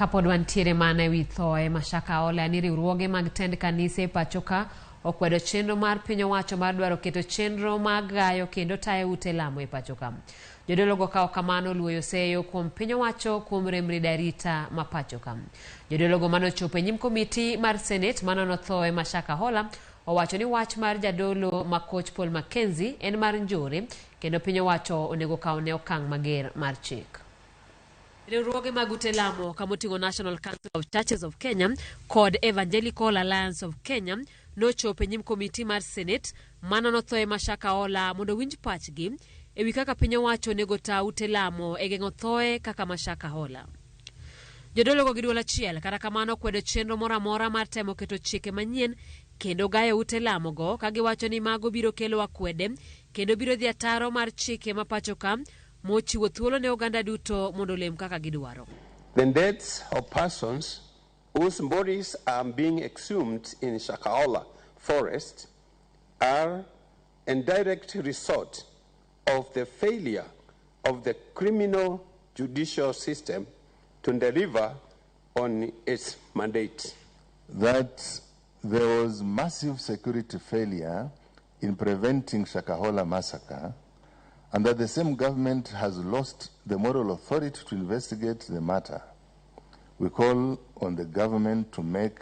Kapod wantiere mana e wi thoe ma Shakahola ni riwruoge mag tend kanise e pacho ka okwedo chenro mar piny owacho mar dwaro keto chenro mag gayo kendo tayo ute lamo e pacho ka. Jodologo ka ok kamano oluoyo seyo kuom piny owacho kuom rem rido arita ma pacho ka. Jodologo mane ochopo e nyim komiti mar Senate manono thoe ma Shakahola owacho ni wach mar jadolo ma koch Paul Mackenzie en mar njore kendo piny owacho onego kawne okang' mager mar chik. Riwruoge mag ute lamo kamoting'o National Council of Churches of Kenya kod Evangelical Alliance of Kenya nochopo e nyim komiti mar Senate manono thoe ma Shakahola mondo owinj pachgi e wi kaka piny owacho onego ta ute lamo e geng'o thoe kaka ma Shakahola. Jodologo gi duol achiel kata kamano kwedo chenro moro amora mar temo keto chike manyien kendo gayo ute lamo go ka giwacho ni mago biro kelo akwede kendo biro dhi ataro mar chike ma pacho ka mochiwo thuolo ne oganda duto mondo olem kaka gidwaro. The deaths of persons whose bodies are being exhumed in Shakahola forest are a direct result of the failure of the criminal judicial system to deliver on its mandate. That there was massive security failure in preventing Shakahola massacre, and that the same government has lost the moral authority to investigate the matter. We call on the government to make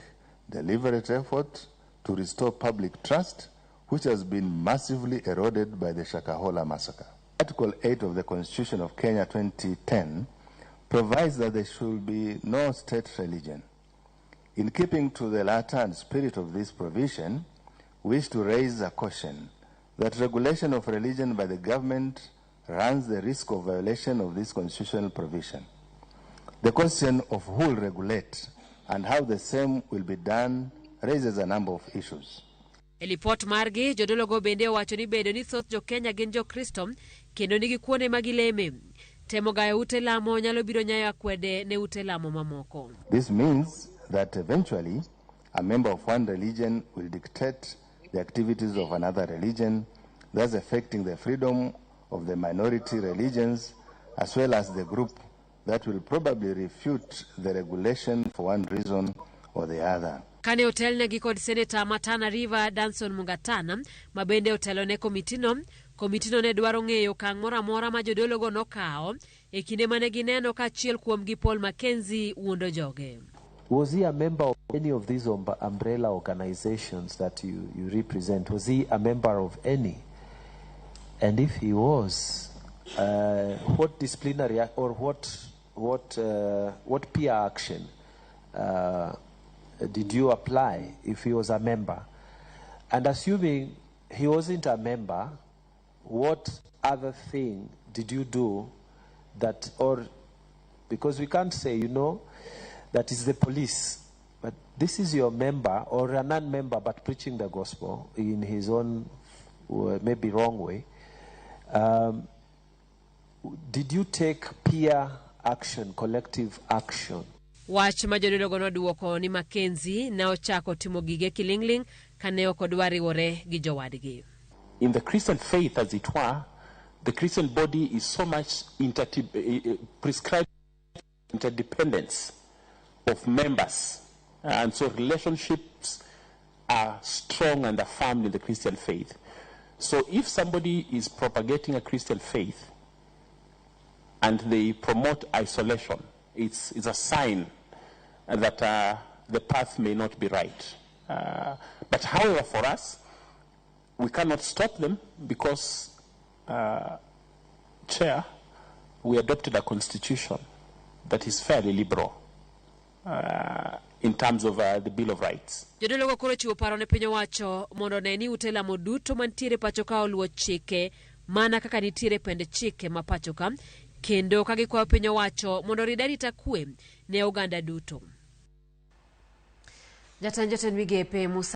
deliberate effort to restore public trust, which has been massively eroded by the Shakahola massacre. Article 8 of the Constitution of Kenya 2010 provides that there should be no state religion. In keeping to the latter and spirit of this provision, we wish to raise a caution that regulation of religion by the government runs the risk of violation of this constitutional provision. The question of who will regulate and how the same will be done raises a number of issues. E lipot margi, jodologo bende owacho ni bedo ni thoth jo-Kenya gin Jokristo kendo nigi kuonde ma gileme. Temo gayo ute lamo nyalo biro nyayo akwede ne ute lamo mamoko. This means that eventually a member of one religion will dictate the activities of another religion, thus affecting the freedom of the minority religions as well as the group that will probably refute the regulation for one reason or the other. Kane otelnegi kod seneta ma Tana River Danson Mungatana ma bende otelo ne komitino, komitino ne dwaro ng'eyo okang' moro amora ma jodologo nokawo e kinde mane gineno ka achiel kuomgi Paul Mackenzie wuondo joge. Was he a member of any of these umbrella organizations that you represent? Was he a member of any? And if he was, what disciplinary or what peer action did you apply if he was a member? And assuming he wasn't a member, what other thing did you do that, or because we can't say, that is the police, but this is your member or a non-member but preaching the gospel in his own maybe wrong way. Did you take peer action, collective action? Wach ma jodologo noduoko ni Mackenzie ne ochako timo gige kiling'ling' kane ok odwar riwore gi jowadgi. In the Christian faith, as it were, the Christian body is so much prescribed interdependence of members. And so relationships are strong and affirmed in the Christian faith. So if somebody is propagating a Christian faith and they promote isolation, it's a sign that the path may not be right. But however, for us, we cannot stop them because, Chair, we adopted a constitution that is fairly liberal in terms of the Bill of Rights. Jodologo koro chiwo paro ne piny owacho mondo one ni ute lamo duto mantiere pacho ka oluwo chike mana kaka nitiere pend chike ma pacho ka kendo ka gikwayo piny owacho mondo orid arita kwe ne oganda duto. Jatend jotend migepe Musa